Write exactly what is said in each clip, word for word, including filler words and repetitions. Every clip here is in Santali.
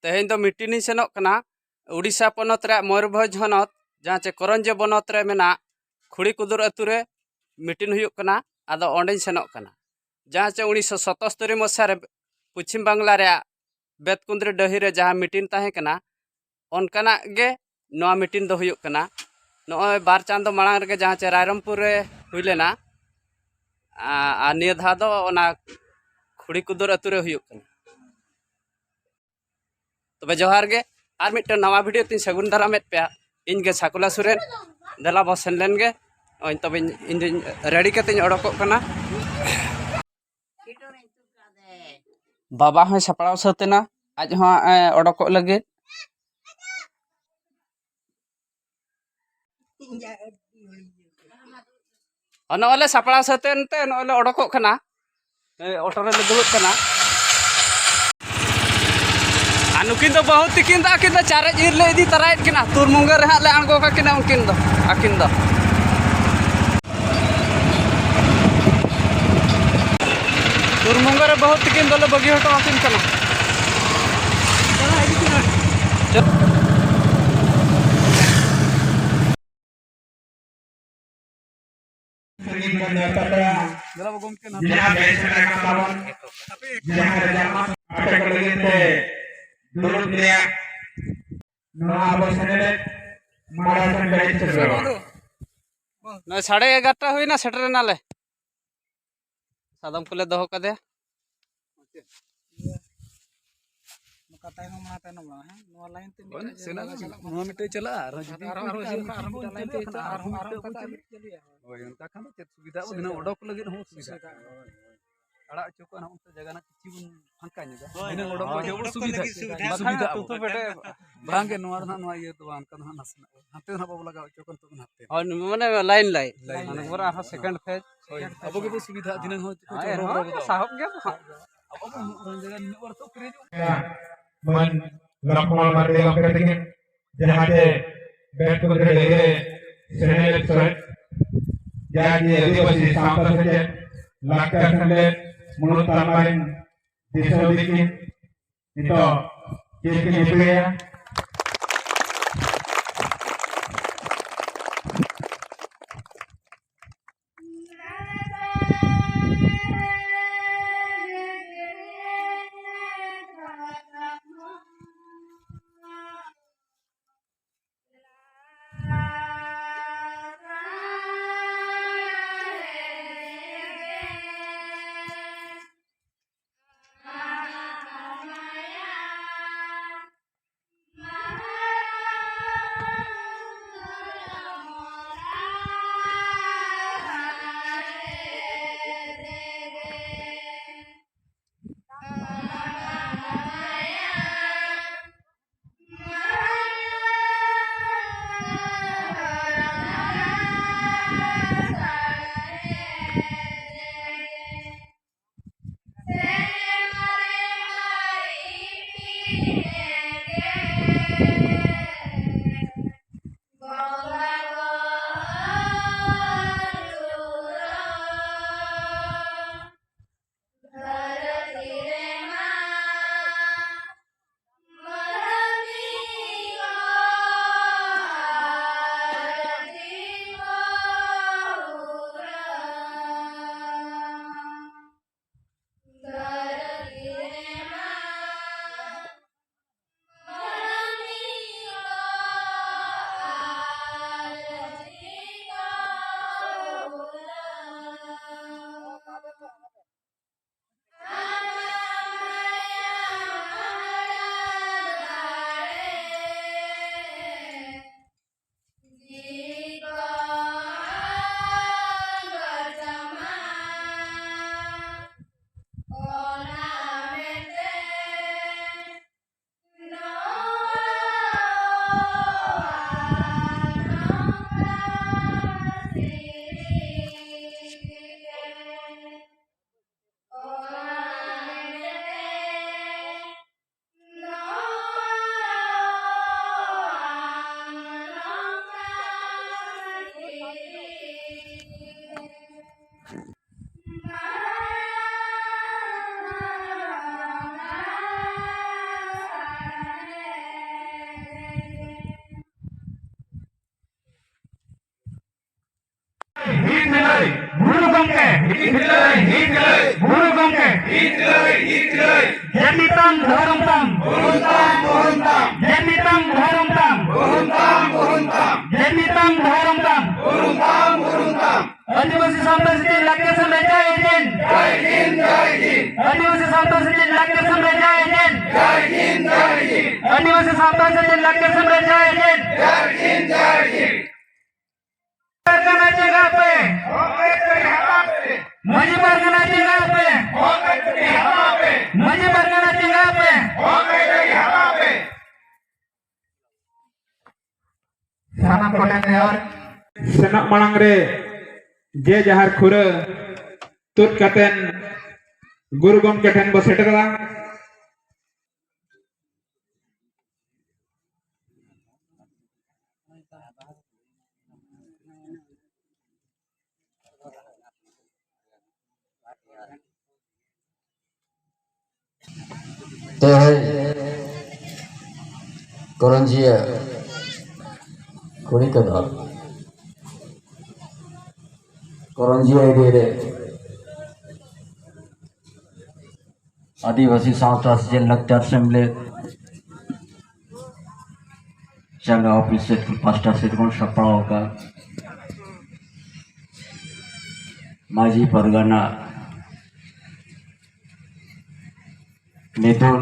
ᱛᱮᱦᱮᱧ ᱫᱚ ᱢᱤᱴᱤᱝ ᱤᱧ ᱥᱮᱱᱚᱜ ᱠᱟᱱᱟ ᱩᱲᱤᱥᱥᱟ ᱯᱚᱱᱚᱛ ᱨᱮᱭᱟᱜ ᱢᱚᱭᱩᱨᱵᱷᱚᱸᱡᱽ ᱦᱚᱱᱚᱛ, ᱡᱟᱦᱟᱸ ᱪᱮ ᱠᱚᱨᱚᱧᱡᱚ ᱵᱚᱱᱚᱛ ᱨᱮ ᱢᱮᱱᱟᱜ ᱠᱷᱩᱲᱤ ᱠᱩᱫᱩᱨ ᱟᱹᱛᱩ ᱨᱮ ᱢᱤᱴᱤᱝ ᱦᱩᱭᱩᱜ ᱠᱟᱱᱟ᱾ ᱟᱫᱚ ᱚᱸᱰᱮᱧ ᱥᱮᱱᱚᱜ ᱠᱟᱱᱟ, ᱡᱟᱦᱟᱸ ᱪᱮ ᱩᱱᱤᱥᱥᱚ ᱥᱟᱛᱟᱛᱛᱳᱨ ᱢᱚᱥᱤᱦᱟ ᱨᱮ ᱯᱚᱪᱷᱤᱢ ᱵᱟᱝᱞᱟ ᱨᱮᱭᱟᱜ ᱵᱮᱛᱠᱩᱸᱫᱽᱨᱤ ᱰᱟᱹᱦᱤ ᱨᱮ ᱡᱟᱦᱟᱸ ᱢᱤᱴᱤᱝ ᱛᱟᱦᱮᱸ ᱠᱟᱱᱟ, ᱚᱱᱠᱟᱱᱟᱜ ᱜᱮ ᱱᱚᱣᱟ ᱢᱤᱴᱤᱝ ᱫᱚ ᱦᱩᱭᱩᱜ ᱠᱟᱱᱟ᱾ ᱱᱚᱜᱼᱚᱭ ᱵᱟᱨ ᱪᱟᱸᱫᱚ ᱢᱟᱲᱟᱝ ᱨᱮᱜᱮ ᱡᱟᱦᱟᱸ ᱪᱮ ᱨᱟᱭᱨᱚᱝᱯᱩᱨ ᱨᱮ ᱦᱩᱭ ᱞᱮᱱᱟ, ᱟ-, ᱟᱨ ᱱᱤᱭᱟᱹ ᱫᱷᱟᱣ ᱫᱚ ᱚᱱᱟ ᱠᱷᱩᱲᱤ ᱠᱩᱫᱩᱨ ᱟᱹᱛᱩ ᱨᱮ ᱦᱩᱭᱩᱜ ᱠᱟᱱᱟ᱾ ᱛᱚᱵᱮ ᱡᱚᱦᱟᱨ ᱜᱮ, ᱟᱨ ᱢᱤᱫᱴᱮᱱ ᱱᱟᱣᱟ ᱵᱷᱤᱰᱤᱭᱳ ᱛᱤᱧ ᱥᱟᱹᱜᱩᱱ ᱫᱟᱨᱟᱢᱮᱫ ᱯᱮᱭᱟ᱾ ᱤᱧ ᱜᱮ ᱥᱟᱠᱩᱞᱟ ᱥᱚᱨᱮᱱ᱾ ᱫᱮᱞᱟ ᱵᱚ ᱥᱮᱱ ᱞᱮᱱ ᱜᱮ᱾ ᱱᱚᱜᱼᱚᱭ ᱛᱚᱵᱮ ᱤᱧ, ᱤᱧ ᱫᱩᱧ ᱨᱮᱰᱤ ᱠᱟᱛᱮᱧ ᱚᱰᱚᱠᱚᱜ ᱠᱟᱱᱟ᱾ ᱵᱟᱵᱟ ᱦᱚᱸᱭ ᱥᱟᱯᱲᱟᱣ ᱥᱟᱹᱛ ᱮᱱᱟ, ᱟᱡ ᱦᱚᱸ, ᱮ, ᱚᱰᱚᱠᱚᱜ ᱞᱟᱹᱜᱤᱫ᱾ ᱱᱚᱜᱼᱚᱭ ᱞᱮ ᱥᱟᱯᱲᱟᱣ ᱥᱟᱹᱛ ᱮᱱᱛᱮ ᱱᱚᱜᱼᱚᱭ ᱞᱮ ᱚᱰᱚᱠᱚᱜ ᱠᱟᱱᱟ᱾ ᱮ, ᱚᱴᱳ ᱨᱮᱞᱮ ᱫᱩᱲᱩᱵ ᱠᱟᱱᱟ᱾ ᱟᱨ ᱱᱩᱠᱤᱱ ᱫᱚ ᱵᱟᱹᱦᱩ ᱛᱤᱠᱤᱱ ᱫᱚ ᱟᱹᱠᱤᱱ ᱫᱚ ᱪᱟᱨᱮᱡ ᱤᱨ ᱞᱮ ᱤᱫᱤ ᱛᱟᱨᱟᱭᱮᱫ ᱠᱤᱱᱟ᱾ ᱛᱩᱨᱢᱩᱝᱜᱟᱹ ᱨᱮ ᱦᱟᱸᱜ ᱞᱮ ᱟᱬᱜᱚ ᱠᱟᱠᱤᱱᱟ ᱩᱱᱠᱤᱱ ᱫᱚ, ᱟᱹᱠᱤᱱ ᱫᱚ᱾ ᱛᱩᱨᱢᱩᱝᱜᱟᱹ ᱨᱮ ᱵᱟᱹᱦᱩ ᱛᱤᱠᱤᱱ ᱫᱚᱞᱮ ᱵᱟᱹᱜᱤ ᱦᱚᱴᱚ ᱟᱹᱠᱤᱱ ᱠᱟᱱᱟ᱾ ᱥᱟᱺᱜᱤᱧ ᱠᱷᱚᱱ ᱱᱮᱣᱛᱟ ᱯᱮᱲᱟ, ᱡᱟᱦᱟᱸ ᱵᱮᱥ ᱥᱮᱴᱮᱨ ᱟᱠᱟᱱ ᱛᱟᱵᱚᱱ, ᱡᱟᱦᱟᱸ ᱨᱮ ᱡᱟᱦᱟᱸ ᱟᱯᱮ ᱠᱚ ᱞᱟᱹᱜᱤᱫ ᱛᱮ ᱫᱩᱲᱩᱵ ᱨᱮᱭᱟᱜ ᱱᱚᱣᱟ ᱟᱵᱚ ᱥᱮᱱᱮᱞᱮᱫ ᱢᱟᱲᱟᱝ ᱥᱮᱱ ᱠᱟᱹᱴᱤᱡ ᱥᱮᱴᱮᱨᱚᱜᱼᱟ᱾ ᱱᱚᱜᱼᱚᱭ ᱥᱟᱲᱮ ᱮᱜᱟᱨᱚᱴᱟ ᱦᱩᱭᱱᱟ, ᱥᱮᱴᱮᱨ ᱮᱱᱟᱞᱮ᱾ ᱥᱟᱫᱚᱢ ᱠᱚᱞᱮ ᱫᱚᱦᱚ ᱠᱟᱫᱮᱭᱟ᱾ ᱱᱚᱝᱠᱟ ᱛᱟᱭᱱᱚᱢ ᱢᱟ ᱛᱟᱭᱱᱚᱢ ᱢᱟ, ᱦᱮᱸ? ᱱᱚᱣᱟ ᱞᱟᱭᱤᱱ ᱛᱮ ᱢᱤᱫᱴᱮᱡ ᱥᱮᱱᱚᱜ ᱡᱟᱭᱜᱟ ᱢᱮ᱾ ᱪᱟᱞᱟᱜ ᱠᱟᱱᱟ᱾ ᱱᱚᱣᱟ ᱢᱤᱫᱴᱮᱡ ᱪᱟᱞᱟᱜᱼᱟ, ᱟᱨᱦᱚᱸ ᱡᱩᱫᱤ ᱟᱨᱦᱚᱸ ᱦᱤᱡᱩᱜ ᱠᱷᱟᱱ ᱟᱨᱦᱚᱸ ᱢᱤᱫᱴᱮᱡ ᱞᱟᱭᱤᱱ ᱛᱮ ᱪᱟᱞᱟᱜᱼᱟ, ᱟᱨᱦᱚᱸ ᱟᱨᱦᱚᱸ ᱢᱤᱫᱴᱮᱡ ᱚᱱᱠᱟ ᱵᱚᱱ ᱪᱟᱹᱞᱩᱭᱟ᱾ ᱦᱳᱭ, ᱚᱱᱠᱟ ᱠᱷᱟᱱ ᱫᱚ ᱪᱮᱫ ᱥᱩᱵᱤᱫᱷᱟ? ᱥᱩᱵᱤᱫᱷᱟ᱾ ᱚᱰᱚᱠ ᱞᱟᱹᱜᱤᱫ ᱦᱚᱸ ᱥᱩᱵᱤᱫᱷᱟ᱾ ᱥᱩᱵᱤᱫᱷᱟ᱾ ᱦᱳᱭ, ᱦᱳᱭ᱾ ᱟᱲᱟᱜ ᱦᱚᱪᱚ ᱠᱚᱣᱟ ᱱᱟᱦᱟᱜ ᱚᱱᱛᱮ ᱡᱟᱭᱜᱟ ᱱᱟᱜ ᱠᱤᱪᱷᱩ ᱵᱚᱱ ᱯᱷᱟᱸᱠᱟ ᱧᱚᱜᱟ᱾ ᱦᱳᱭ, ᱤᱱᱟᱹ ᱚᱰᱚᱠ ᱚᱰᱚᱠ ᱠᱚ ᱞᱟᱹᱜᱤᱫ ᱥᱩᱵᱤᱫᱷᱟ᱾ ᱥᱩᱵᱤᱫᱷᱟ ᱟᱵᱚ᱾ ᱵᱟᱝ ᱜᱮ, ᱱᱚᱣᱟ ᱫᱚ ᱱᱟᱦᱟᱜ, ᱱᱚᱣᱟ ᱤᱭᱟᱹ ᱫᱚ ᱵᱟᱝ ᱠᱟᱱᱟ, ᱱᱟᱦᱟᱜ ᱱᱟᱥᱮᱱᱟᱜ ᱦᱟᱱᱛᱮ ᱫᱚ ᱱᱟᱦᱟᱜ ᱵᱟᱵᱚ ᱞᱟᱜᱟᱣ ᱦᱚᱪᱚ ᱠᱚᱣᱟ, ᱱᱤᱛᱚᱜ ᱫᱚ ᱱᱟᱦᱟᱜ ᱦᱳᱭ, ᱢᱟᱱᱮ ᱞᱟᱭᱤᱱ ᱞᱟᱭᱤᱱ᱾ ᱞᱟᱭᱤᱱ ᱢᱟᱱᱮ ᱞᱟᱭᱤᱱ᱾ ᱯᱩᱨᱟᱹ ᱟᱨᱦᱚᱸ ᱥᱮᱠᱮᱱᱰ ᱯᱷᱮᱡᱽ᱾ ᱦᱳᱭ, ᱟᱵᱚ ᱜᱮᱵᱚ ᱥᱩᱵᱤᱫᱷᱟᱜᱼᱟ, ᱫᱷᱤᱱᱟᱹᱝ ᱦᱚᱸ ᱪᱮᱫ ᱠᱚ ᱦᱳᱭ, ᱪᱚ ᱦᱳᱭ, ᱦᱚᱨᱚ ᱵᱚᱫᱚᱞ᱾ ᱥᱟᱦᱚᱵ ᱜᱮᱭᱟ ᱛᱚ ᱦᱟᱸᱜ᱾ ᱟᱵᱚ ᱵᱚᱱ ᱦᱚᱨᱚ ᱡᱟᱭᱜᱟ ᱱᱤᱱᱟᱹᱜ ᱵᱟᱨ ᱛᱚ ᱯᱮᱨᱮᱡᱚᱜ ᱜᱮᱭᱟ᱾ ᱢᱟᱹᱱ ᱞᱚᱠᱷᱢᱚᱬ ᱢᱟᱨᱰᱤ ᱜᱚᱢᱠᱮ ᱛᱟᱹᱠᱤᱱ, ᱡᱟᱦᱟᱸ ᱪᱮ ᱵᱮᱛᱠᱩᱸᱫᱽᱨᱤ ᱰᱟᱹᱦᱤ ᱨᱮ ᱥᱮᱱᱮᱞᱮᱫ ᱥᱚᱦᱮᱫ, ᱡᱟᱜᱮ ᱟᱹᱫᱤᱵᱟᱹᱥᱤ ᱥᱟᱶᱛᱟ ᱥᱮᱪᱮᱫ, ᱞᱟᱠᱪᱟᱨ ᱥᱮᱢᱞᱮᱫ, ᱢᱩᱬᱩᱫ ᱛᱟᱞᱢᱟ ᱨᱤᱱ ᱫᱤᱥᱟᱹ ᱦᱩᱫᱤᱥ ᱠᱤᱱ ᱱᱤᱛᱚᱜ ᱪᱮᱫ ᱠᱤᱱ ᱦᱤᱯᱤᱲᱟᱹᱭᱟ? ᱜᱚᱢᱠᱮ, ᱜᱩᱨᱩ ᱜᱚᱢᱠᱮ, ᱡᱟᱹᱛᱤ ᱛᱟᱢ ᱫᱷᱚᱨᱚᱢ ᱛᱟᱢ, ᱡᱟᱹᱛᱤ ᱛᱟᱢ ᱫᱷᱚᱨᱚᱢ ᱛᱟᱢ, ᱡᱟᱹᱛᱤ ᱛᱟᱢ ᱫᱷᱚᱨᱚᱢ ᱛᱟᱢ᱾ ᱟᱹᱫᱤᱵᱟᱹᱥᱤ ᱥᱟᱶᱛᱟ ᱥᱮᱪᱮᱫ ᱞᱟᱠᱪᱟᱨ ᱥᱮᱢᱞᱮᱫ ᱡᱟᱭ ᱦᱤᱱᱫ᱾ ᱟᱹᱫᱤᱵᱟᱹᱥᱤ ᱥᱟᱶᱛᱟ ᱥᱮᱪᱮᱫ ᱞᱟᱠᱪᱟᱨ ᱥᱮᱢᱞᱮᱫ ᱡᱟᱭ ᱦᱤᱱᱫ᱾ ᱟᱹᱫᱤᱵᱟᱹᱥᱤ ᱥᱟᱶᱛᱟ ᱥᱮᱪᱮᱫ ᱞᱟᱠᱪᱟᱨ ᱥᱮᱢᱞᱮᱫ ᱡᱟᱭ ᱦᱤᱱᱫ᱾ ᱯᱟᱨᱜᱟᱱᱟ ᱪᱮᱸᱜᱷᱟᱜ ᱯᱮ᱾ ᱢᱟᱹᱡᱷᱤ ᱯᱟᱨᱜᱟᱱᱟ ᱪᱮᱸᱜᱷᱟᱜ ᱯᱮ᱾ ᱢᱟᱹᱡᱷᱤ ᱯᱟᱨᱜᱟᱱᱟ ᱪᱮᱸᱜᱷᱟᱜ ᱯᱮ᱾ ᱥᱟᱱᱟᱢ ᱠᱚᱴᱷᱮᱱ ᱱᱮᱦᱚᱨ᱾ ᱥᱮᱱᱚᱜ ᱢᱟᱲᱟᱝ ᱨᱮ ᱡᱮ ᱡᱟᱦᱟᱨ ᱠᱷᱩᱨᱟᱹ ᱛᱩᱫ ᱠᱟᱛᱮᱱ ᱜᱩᱨᱩ ᱜᱚᱢᱠᱮ ᱴᱷᱮᱱ ᱵᱚ ᱥᱮᱴᱮᱨᱚᱜᱼᱟ᱾ ᱛᱮᱦᱮᱧ ᱠᱚᱨᱚᱧᱡᱤᱭᱟᱹ ᱠᱩᱲᱤ ᱠᱚᱫᱚ ᱠᱚᱨᱚᱧᱡᱤᱭᱟᱹ ᱮᱨᱤᱭᱟ ᱨᱮ ᱟᱹᱫᱤᱵᱟᱹᱥᱤ ᱥᱟᱶᱛᱟ ᱥᱮᱪᱮᱫ ᱞᱟᱠᱪᱟᱨ ᱥᱮᱢᱞᱮᱫ ᱪᱟᱸᱜᱟ ᱚᱯᱷᱤᱥ ᱥᱮᱫ ᱠᱷᱚᱱ, ᱯᱟᱥᱴᱟ ᱥᱮᱫ ᱠᱷᱚᱱ ᱥᱟᱯᱲᱟᱣ ᱟᱠᱟᱫ ᱢᱟᱹᱡᱷᱤ ᱯᱟᱨᱜᱟᱱᱟ ᱱᱤᱫᱷᱚᱱ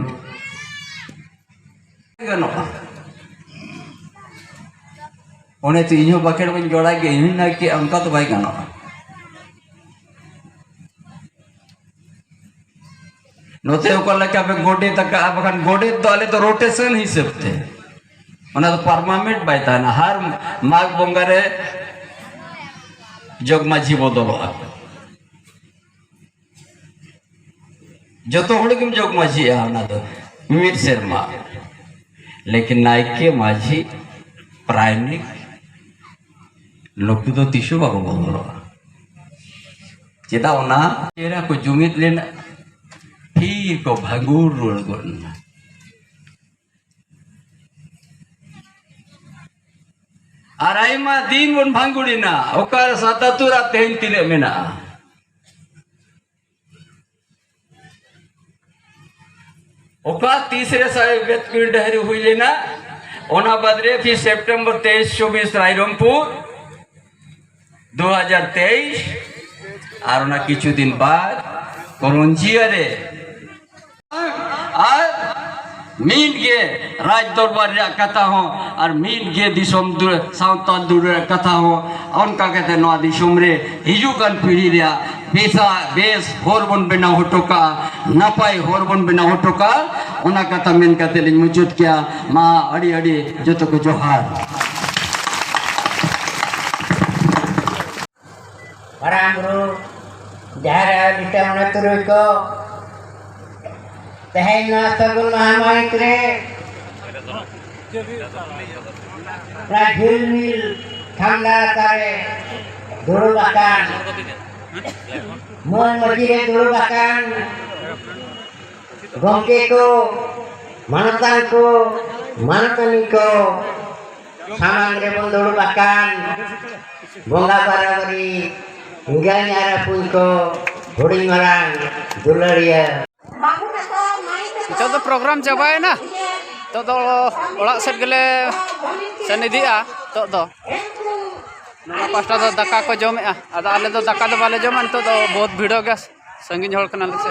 ᱜᱟᱱᱚᱜᱼᱟ᱾ ᱚᱱᱮ ᱛᱚ ᱤᱧᱦᱚᱸ ᱵᱟᱠᱷᱮᱲ ᱵᱟᱹᱧ ᱡᱚᱲᱟᱭ ᱜᱮ, ᱤᱧᱦᱚᱸᱧ ᱱᱟᱭᱠᱮᱜᱼᱟ, ᱚᱱᱠᱟ ᱫᱚ ᱵᱟᱭ ᱜᱟᱱᱚᱜᱼᱟ᱾ ᱱᱚᱛᱮ ᱚᱠᱟ ᱞᱮᱠᱟ ᱯᱮ ᱜᱚᱰᱮᱛ ᱟᱠᱟᱜᱼᱟ, ᱵᱟᱠᱷᱟᱱ ᱜᱚᱰᱮᱛ ᱫᱚ ᱟᱞᱮ ᱫᱚ ᱨᱳᱴᱮᱥᱚᱱ ᱦᱤᱥᱟᱹᱵ ᱛᱮ, ᱚᱱᱟ ᱫᱚ ᱯᱟᱨᱢᱟᱱᱮᱱᱴ ᱵᱟᱭ ᱛᱟᱦᱮᱱᱟ᱾ ᱦᱟᱨ ᱢᱟᱜᱽ ᱵᱚᱸᱜᱟ ᱨᱮ ᱡᱚᱜᱽ ᱢᱟᱹᱡᱷᱤ ᱵᱚᱫᱚᱞᱚᱜᱼᱟ᱾ ᱡᱚᱛᱚ ᱦᱚᱲ ᱜᱮᱢ ᱡᱚᱜᱽ ᱢᱟᱹᱡᱷᱤᱜᱼᱟ, ᱚᱱᱟ ᱫᱚ ᱢᱤᱫ ᱥᱮᱨᱢᱟ᱾ ᱞᱮᱠᱤᱱ ᱱᱟᱭᱠᱮ, ᱢᱟᱹᱡᱷᱤ, ᱯᱟᱨᱟᱭᱱᱤᱠ, ᱱᱩᱠᱩ ᱫᱚ ᱛᱤᱥ ᱦᱚᱸ ᱵᱟᱠᱚ ᱵᱚᱫᱚᱞᱚᱜᱼᱟ᱾ ᱪᱮᱫᱟᱜ? ᱚᱱᱟ ᱪᱮᱦᱨᱟ ᱠᱚ ᱡᱩᱢᱤᱫ ᱞᱮᱱᱟ, ᱯᱷᱤᱨ ᱠᱚ ᱵᱷᱟᱸᱜᱩᱲ ᱨᱩᱣᱟᱹᱲ ᱜᱚᱫ ᱮᱱᱟ᱾ ᱟᱨ ᱟᱭᱢᱟ ᱫᱤᱱ ᱵᱚᱱ ᱵᱷᱟᱸᱜᱩᱲ ᱮᱱᱟ᱾ ᱚᱠᱟᱨᱮ ᱥᱟᱛᱟᱛᱩᱨ ᱟᱨ ᱛᱮᱦᱮᱧ ᱛᱤᱱᱟᱹᱜ ᱢᱮᱱᱟᱜᱼᱟ? ᱚᱠᱟ ᱛᱤᱥ ᱨᱮ ᱥᱟᱭ ᱵᱮᱛᱠᱩᱸᱡ ᱰᱟᱹᱦᱤ ᱦᱩᱭ ᱞᱮᱱᱟ, ᱚᱱᱟ ᱵᱟᱫᱽ ᱨᱮ ᱯᱷᱤᱨ ᱥᱮᱯᱴᱮᱢᱵᱚᱨ ᱛᱮᱭᱤᱥ ᱪᱚᱵᱵᱤᱥ ᱨᱟᱭᱨᱚᱝᱯᱩᱨ ᱫᱩ ᱦᱟᱡᱟᱨ ᱛᱮᱭᱤᱥ, ᱟᱨ ᱚᱱᱟ ᱠᱤᱪᱷᱩ ᱫᱤᱱ ᱵᱟᱫᱽ ᱠᱚᱨᱚᱱᱡᱤᱭᱟ ᱨᱮ᱾ ᱟᱨ ᱢᱤᱫ ᱜᱮ ᱨᱟᱡᱽ ᱫᱚᱨᱵᱟᱨ ᱨᱮᱭᱟᱜ ᱠᱟᱛᱷᱟ ᱦᱚᱸ, ᱟᱨ ᱢᱤᱫ ᱜᱮ ᱫᱤᱥᱚᱢ ᱫᱩ-, ᱥᱟᱶᱛᱟᱞ ᱫᱩᱞᱟᱹᱲ ᱨᱮᱭᱟᱜ ᱠᱟᱛᱷᱟ ᱦᱚᱸ, ᱚᱱᱠᱟ ᱠᱟᱛᱮ ᱱᱚᱣᱟ ᱫᱤᱥᱚᱢ ᱨᱮ ᱦᱤᱡᱩᱜ ᱠᱟᱱ ᱯᱤᱲᱦᱤ ᱨᱮᱭᱟᱜ ᱵᱮᱥᱟ-, ᱵᱮᱥ ᱦᱚᱨ ᱵᱚᱱ ᱵᱮᱱᱟᱣ ᱦᱚᱴᱚ ᱠᱟᱜᱼᱟ, ᱱᱟᱯᱟᱭ ᱦᱚᱨ ᱵᱚᱱ ᱵᱮᱱᱟᱣ ᱦᱚᱴᱚ ᱠᱟᱜᱼᱟ᱾ ᱚᱱᱟ ᱠᱟᱛᱷᱟ ᱢᱮᱱ ᱠᱟᱛᱮ ᱞᱤᱧ ᱢᱩᱪᱟᱹᱫ ᱠᱮᱜᱼᱟ᱾ ᱢᱟ ᱟᱹᱰᱤ ᱟᱹᱰᱤ ᱡᱚᱛᱚ ᱠᱚ ᱡᱚᱦᱟᱨ᱾ ᱢᱟᱨᱟᱝ ᱵᱩᱨᱩ, ᱡᱟᱦᱮᱨ ᱟᱭᱳ, ᱞᱤᱴᱟᱹ ᱢᱚᱬᱮ ᱛᱩᱨᱩᱭ ᱠᱚ, ᱛᱮᱦᱮᱧ ᱱᱚᱣᱟ ᱥᱟᱹᱜᱩᱱ ᱢᱟᱦᱟ ᱢᱟᱹᱦᱤᱛ ᱨᱮ ᱚᱱᱟ ᱡᱷᱤᱞᱢᱤᱞ ᱴᱷᱟᱱᱰᱟ ᱞᱟᱛᱟᱨ ᱨᱮ ᱫᱩᱲᱩᱵ ᱟᱠᱟᱱ, ᱢᱟᱹᱱ ᱢᱟᱹᱪᱤ ᱨᱮ ᱫᱩᱲᱩᱵ ᱟᱠᱟᱱ ᱜᱚᱢᱠᱮ ᱠᱚ, ᱢᱟᱱᱚᱛᱟᱱ ᱠᱚ, ᱢᱟᱱᱚᱛᱟᱱᱤ ᱠᱚ, ᱥᱟᱢᱟᱝ ᱨᱮᱵᱚᱱ ᱫᱩᱲᱩᱵ ᱟᱠᱟᱱ ᱵᱚᱸᱜᱟ ᱵᱟᱨᱟᱵᱟᱨᱤ, ᱮᱸᱜᱟᱧ ᱟᱨ ᱟᱹᱯᱩᱧ ᱠᱚ, ᱦᱩᱰᱤᱧ ᱢᱟᱨᱟᱝ ᱫᱩᱞᱟᱹᱲᱤᱭᱟᱹ᱾ ᱱᱤᱛᱚᱜ ᱫᱚ ᱯᱨᱳᱜᱨᱟᱢ ᱪᱟᱵᱟᱭᱮᱱᱟ᱾ ᱱᱤᱛᱚᱜ ᱫᱚ ᱚᱲᱟᱜ ᱥᱮᱫ ᱜᱮᱞᱮ ᱥᱮᱱ ᱤᱫᱤᱜᱼᱟ᱾ ᱱᱤᱛᱚᱜ ᱫᱚ ᱱᱚᱣᱟ ᱯᱟᱥᱴᱟ ᱫᱚ ᱫᱟᱠᱟ ᱠᱚ ᱡᱚᱢᱮᱜᱼᱟ᱾ ᱟᱫᱚ ᱟᱞᱮ ᱫᱚ ᱫᱟᱠᱟ ᱫᱚ ᱵᱟᱞᱮ ᱡᱚᱢᱟ᱾ ᱱᱤᱛᱚᱜ ᱫᱚ ᱵᱚᱦᱩᱛ ᱵᱷᱤᱲᱚᱜ ᱜᱮᱭᱟ, ᱥᱟᱺᱜᱤᱧ ᱦᱚᱲ ᱠᱟᱱᱟᱞᱮ ᱥᱮ᱾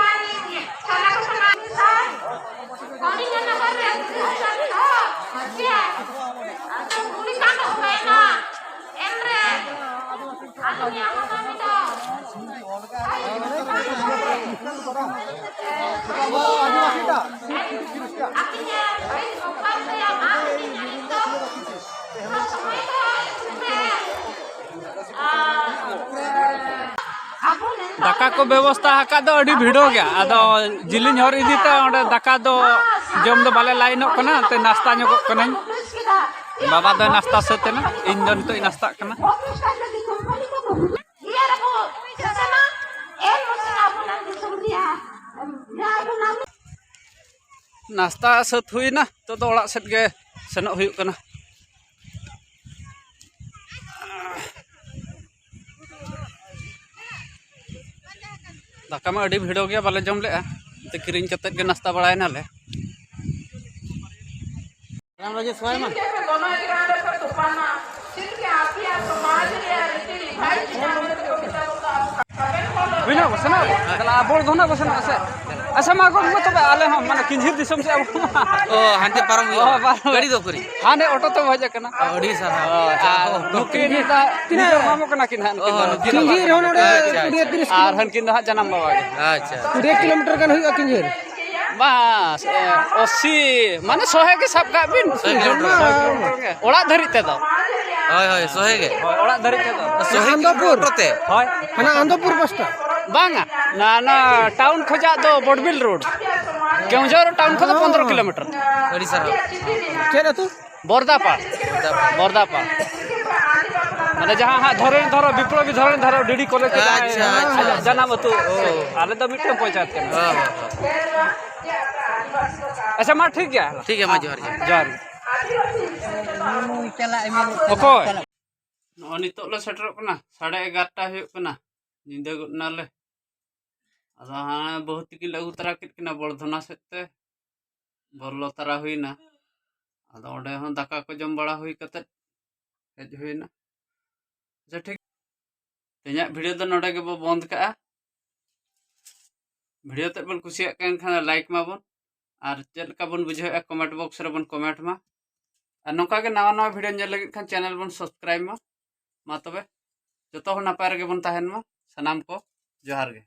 ᱫᱟᱠᱟ ᱠᱚ ᱵᱮᱵᱚᱥᱛᱷᱟ ᱟᱠᱟᱫ ᱫᱚ ᱟᱹᱰᱤ ᱵᱷᱤᱲᱚ ᱜᱮᱭᱟ᱾ ᱟᱫᱚ ᱡᱤᱞᱤᱧ ᱦᱚᱨ ᱤᱫᱤ ᱛᱮ ᱚᱸᱰᱮ ᱫᱟᱠᱟ ᱫᱚ ᱡᱚᱢ ᱫᱚ ᱵᱟᱞᱮ ᱞᱟᱭᱤᱱᱚᱜ ᱠᱟᱱᱟ, ᱮᱱᱛᱮ ᱱᱟᱥᱛᱟ ᱧᱚᱜᱚᱜ ᱠᱟᱹᱱᱟᱹᱧ᱾ ᱵᱟᱵᱟ ᱫᱚᱭ ᱱᱟᱥᱛᱟ ᱥᱟᱹᱛ ᱮᱱᱟ, ᱤᱧ ᱫᱚ ᱱᱤᱛᱚᱜ ᱤᱧ ᱱᱟᱥᱛᱟᱜ ᱠᱟᱱᱟ᱾ ᱱᱟᱥᱛᱟ ᱥᱟᱹᱛ ᱦᱩᱭᱱᱟ, ᱱᱤᱛᱚᱜ ᱫᱚ ᱚᱲᱟᱜ ᱥᱮᱫ ᱜᱮ ᱥᱮᱱᱚᱜ ᱦᱩᱭᱩᱜ ᱠᱟᱱᱟ᱾ ᱫᱟᱠᱟ ᱢᱟ ᱟᱹᱰᱤ ᱵᱷᱤᱲᱚ ᱜᱮᱭᱟ, ᱵᱟᱞᱮ ᱡᱚᱢ ᱞᱮᱜᱼᱟ, ᱛᱮ ᱠᱤᱨᱤᱧ ᱠᱟᱛᱮᱫ ᱜᱮ ᱱᱟᱥᱛᱟ ᱵᱟᱲᱟᱭᱮᱱᱟᱞᱮ᱾ ᱟᱢ ᱨᱟᱡᱮᱥ ᱥᱚᱦᱟᱭ ᱢᱟ᱾ ᱦᱩᱭᱱᱟ ᱠᱚ ᱥᱮᱱᱚᱜ? ᱛᱟᱦᱞᱮ ᱟᱵᱚ ᱫᱚ ᱱᱟᱜ ᱠᱚ ᱥᱮᱱᱚᱜᱼᱟ ᱥᱮ? ᱟᱪᱪᱷᱟ, ᱢᱟ ᱜᱚᱢᱠᱮ, ᱛᱚᱵᱮ ᱟᱞᱮ ᱦᱚᱸ ᱢᱟᱱᱮ ᱠᱤᱧᱡᱷᱤᱨ ᱫᱤᱥᱚᱢ ᱥᱮᱫ ᱟᱵᱚ ᱢᱟ᱾ ᱚ, ᱦᱟᱱᱛᱮ ᱯᱟᱨᱚᱢ ᱦᱩᱭᱩᱜᱼᱟ᱾ ᱚ, ᱵᱟᱨ ᱜᱟᱹᱰᱤ ᱫᱚ ᱩᱠᱩᱨᱤᱡ? ᱦᱟᱱᱮ ᱚᱴᱳ ᱛᱮ ᱦᱮᱡ ᱟᱠᱟᱱᱟ᱾ ᱟᱹᱰᱤ ᱥᱟᱨᱦᱟᱣ᱾ ᱚ, ᱟᱪᱪᱷᱟ, ᱟᱨ ᱚ, ᱱᱩᱠᱤᱱ ᱛᱤᱱᱟᱹᱜ ᱧᱩᱛᱩᱢ ᱮᱢᱟᱢ ᱠᱟᱱᱟ ᱠᱤᱱ ᱦᱟᱸᱜ, ᱱᱩᱠᱤᱱ ᱚ, ᱫᱚ᱾ ᱱᱩᱠᱤᱱ ᱠᱤᱧᱡᱷᱤᱨ ᱦᱚᱸ ᱱᱚᱰᱮ ᱟᱪᱪᱷᱟ, ᱟᱪᱪᱷᱟ᱾ ᱠᱩᱲᱤ ᱛᱤᱨᱤᱥ ᱟᱨ ᱦᱟᱱᱠᱤᱱ ᱫᱚ ᱦᱟᱸᱜ ᱡᱟᱱᱟᱢ ᱵᱟᱵᱟ ᱜᱮ᱾ ᱟᱪᱪᱷᱟ᱾ ᱠᱩᱲᱤ ᱠᱤᱞᱳᱢᱤᱴᱟᱨ ᱜᱟᱱ ᱦᱩᱭᱩᱜᱼᱟ ᱠᱤᱧᱡᱷᱤᱨ᱾ ᱵᱟᱝ, ᱮ, ᱟᱥᱤ, ᱢᱟᱱᱮ ᱥᱚᱦᱮ ᱜᱮ ᱥᱟᱵ ᱠᱟᱜ ᱵᱤᱱ᱾ ᱥᱚᱦᱮ ᱠᱤᱞᱳᱢᱤᱴᱟᱨ᱾ ᱥᱚᱦᱮ ᱠᱤᱞᱳᱢᱤᱴᱟᱨ ᱜᱮ᱾ ᱚᱲᱟᱜ ᱫᱷᱟᱹᱨᱤᱡ ᱛᱮᱫᱚ᱾ ᱦᱳᱭ, ᱦᱳᱭ, ᱥᱚᱦᱮ ᱜᱮ᱾ ᱦᱳᱭ, ᱚᱲᱟᱜ ᱫᱷᱟᱹᱨᱤᱡ ᱛᱮᱫᱚ᱾ ᱥᱚᱦᱮ ᱟᱱᱫᱚᱯᱩᱨ᱾ ᱠᱤᱞᱳᱢᱤᱴᱟᱨ ᱛᱮ? ᱦᱳᱭ᱾ ᱦᱟᱱᱟ ᱟᱱᱫᱚᱯᱩᱨ ᱯᱟᱥᱴᱟ? ᱵᱟᱝᱟ, ᱱᱟ-, ᱱᱟ ᱴᱟᱣᱩᱱ ᱠᱷᱚᱡᱟᱜ ᱫᱚ ᱵᱚᱰᱵᱤᱞ ᱨᱳᱰ᱾ ᱠᱮᱣᱡᱷᱚᱨ ᱴᱟᱣᱩᱱ ᱠᱷᱚᱱ ᱫᱚ ᱯᱚᱱᱫᱽᱨᱚ ᱠᱤᱞᱳᱢᱤᱴᱟᱨ᱾ ᱟᱹᱰᱤ ᱥᱟᱨᱦᱟᱣ᱾ ᱪᱮᱫ ᱟᱹᱛᱩ? ᱵᱚᱨᱫᱟᱯᱟ᱾ ᱵᱚᱨᱫᱟᱯᱟ᱾ ᱵᱚᱨᱫᱟᱯᱟ᱾ ᱢᱟᱱᱮ ᱡᱟᱦᱟᱸ ᱦᱟᱸᱜ ᱫᱷᱚᱨᱚᱱᱤ ᱫᱷᱚᱨᱚ, ᱵᱤᱯᱞᱚᱵᱤ ᱫᱷᱚᱨᱚᱱᱤ ᱫᱷᱚᱨᱚ ᱰᱤᱰᱤ ᱠᱚᱞᱮᱡᱽ ᱨᱮ ᱡᱟᱦᱟᱸᱭ ᱟᱪᱪᱷᱟ, ᱟᱪᱪᱷᱟ, ᱟᱡᱟᱜ ᱟᱪᱪᱷᱟ᱾ ᱡᱟᱱᱟᱢ ᱟᱹᱛᱩ᱾ ᱚ᱾ ᱟᱞᱮ ᱫᱚ ᱢᱤᱫᱴᱟᱝ ᱯᱚᱧᱪᱟᱭᱮᱛ ᱠᱟᱱᱟ᱾ ᱦᱚᱸ, ᱦᱚᱸ, ᱦᱚᱸ᱾ ᱟᱪᱪᱷᱟ, ᱢᱟ ᱴᱷᱤᱠ ᱜᱮᱭᱟ᱾ ᱴᱷᱤᱠ ᱜᱮᱭᱟ, ᱢᱟ ᱡᱚᱦᱟᱨ ᱜᱮ᱾ ᱡᱚᱦᱟᱨ ᱜᱮ᱾ ᱚᱠᱚᱭ? ᱱᱚᱜᱼᱚᱭ ᱱᱤᱛᱚᱜ ᱞᱮ ᱥᱮᱴᱮᱨᱚᱜ ᱠᱟᱱᱟ, ᱥᱟᱲᱮ ᱮᱜᱟᱨᱚᱴᱟ ᱦᱩᱭᱩᱜ ᱠᱟᱱᱟ, ᱧᱤᱫᱟᱹ ᱜᱚᱫ ᱱᱟᱞᱮ᱾ ᱟᱫᱚ ᱦᱟᱸ ᱵᱟᱹᱦᱩ ᱛᱤᱠᱤᱱ ᱞᱮ ᱟᱹᱜᱩ ᱛᱟᱨᱟ ᱠᱮᱫ ᱠᱤᱱᱟ ᱵᱚᱲᱫᱷᱚᱱᱟ ᱥᱮᱫ ᱛᱮ, ᱵᱚᱞᱚ ᱛᱟᱨᱟ ᱦᱩᱭᱱᱟ᱾ ᱟᱫᱚ ᱚᱸᱰᱮ ᱦᱚᱸ ᱫᱟᱠᱟ ᱠᱚ ᱡᱚᱢ ᱵᱟᱲᱟ ᱦᱩᱭ ᱠᱟᱛᱮᱫ ᱦᱮᱡ ᱦᱩᱭᱱᱟ᱾ ᱟᱪᱪᱷᱟ, ᱴᱷᱤᱠ, ᱛᱮᱦᱮᱧᱟᱜ ᱵᱷᱤᱰᱤᱭᱳ ᱫᱚ ᱱᱚᱰᱮ ᱜᱮᱵᱚ ᱵᱚᱱᱫ ᱠᱟᱜᱼᱟ᱾ ᱵᱷᱤᱰᱤᱭᱳ ᱛᱮᱫ ᱵᱚᱱ ᱠᱩᱥᱤᱭᱟᱜ ᱠᱟᱱ ᱠᱷᱟᱱ ᱞᱟᱭᱤᱠ ᱢᱟᱵᱚᱱ, ᱟᱨ ᱪᱮᱫ ᱞᱮᱠᱟ ᱵᱚᱱ ᱵᱩᱡᱷᱟᱹᱣᱮᱫᱼᱟ ᱠᱚᱢᱮᱱᱴ ᱵᱚᱠᱥ ᱨᱮᱵᱚᱱ ᱠᱚᱢᱮᱱᱴ ᱢᱟ᱾ ᱟᱨ ᱱᱚᱝᱠᱟ ᱜᱮ ᱱᱟᱣᱟ ᱱᱟᱣᱟ ᱵᱷᱤᱰᱤᱭᱳ ᱧᱮᱞ ᱞᱟᱹᱜᱤᱫ ᱠᱷᱟᱱ ᱪᱮᱱᱮᱞ ᱵᱚᱱ ᱥᱟᱵᱥᱠᱨᱟᱭᱤᱵ ᱢᱟ᱾ ᱢᱟ ᱛᱚᱵᱮ ᱡᱚᱛᱚ ᱦᱚᱲ ᱱᱟᱯᱟᱭ ᱨᱮᱜᱮ ᱵᱚᱱ ᱛᱟᱦᱮᱱ ᱢᱟ᱾ ᱥᱟᱱᱟᱢ ᱠᱚ ᱡᱚᱦᱟᱨ ᱜᱮ᱾